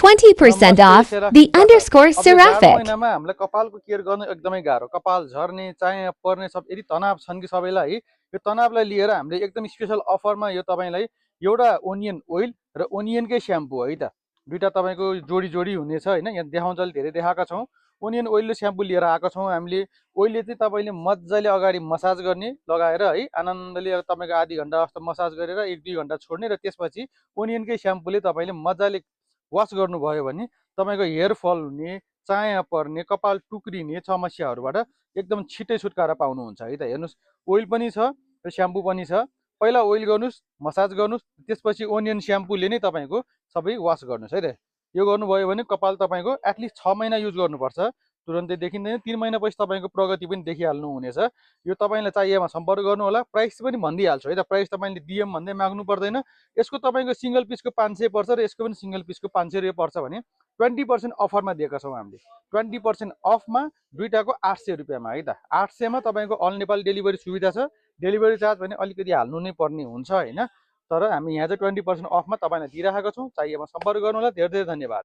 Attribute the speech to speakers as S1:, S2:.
S1: 20%
S2: नमस्ते
S1: off the
S2: सेराफिकबाट।
S1: underscore
S2: अब यो जाडो
S1: Seraphic.
S2: महिनामा हामीलाई कपालको केयर गर्नु एकदमै गाह्रो, कपाल झर्ने चाया पर्ने सब यदि तनाव छन् कि सबैलाई है, यो तनावलाई लिएर हामीले एकदम स्पेशल अफरमा यो तपाईँलाई एउटा ओनियन ओइल र ओनियनकै स्याम्पू है त, दुईटा तपाईँको जोडी जोडी हुनेछ होइन। यहाँ देखाउँछ धेरै देखाएका छौँ। ओनियन ओइल र स्याम्पू लिएर आएका छौँ हामीले। ओइलले चाहिँ तपाईँले मजाले अगाडि मसाज गर्ने लगाएर है, आनन्दले तपाईँको आधी घन्टा जस्तो मसाज गरेर 1-2 घन्टा छोड्ने, र त्यसपछि ओनियनकै स्याम्पूले तपाईँले मजाले वास गर्नुभयो भने तपाईँको हेयर फल हुने, चाया पर्ने, कपाल टुक्रिने समस्याहरूबाट एकदम छिटै छुटकारा पाउनुहुन्छ है त। हेर्नुहोस्, ओइल पनि छ र स्याम्पू पनि छ। पहिला ओइल गर्नुहोस्, मसाज गर्नुहोस्, त्यसपछि ओनियन स्याम्पूले नै तपाईँको सबै वास गर्नुहोस् है त। यो गर्नुभयो भने कपाल तपाईँको एटलिस्ट 6 महिना युज गर्नुपर्छ, तुरन्तै देखिँदैन। 3 महिनापछि तपाईँको प्रगति पनि देखिहाल्नु हुनेछ। यो तपाईँलाई चाहिएमा सम्पर्क गर्नु होला। प्राइस पनि भनिदिइहाल्छु है त, प्राइस तपाईँले दिएम भन्दै माग्नु पर्दैन। यसको तपाईँको सिंगल पिसको 500 पर्छ र यसको पनि सिंगल पिसको 500 रुपियाँ पर्छ भने 20% अफरमा दिएका छौँ हामीले। 20% अफमा दुईटाको 800 रुपियाँमा है त। 800 मा तपाईँको अल नेपाल डेलिभरी सुविधा छ। डेलिभरी चार्ज भने अलिकति हाल्नु नै पर्ने हुन्छ होइन, तर हामी यहाँ चाहिँ 20% अफमा तपाईँलाई दिइराखेका छौँ। चाहिएमा सम्पर्क गर्नु होला। धेरै धेरै धन्यवाद।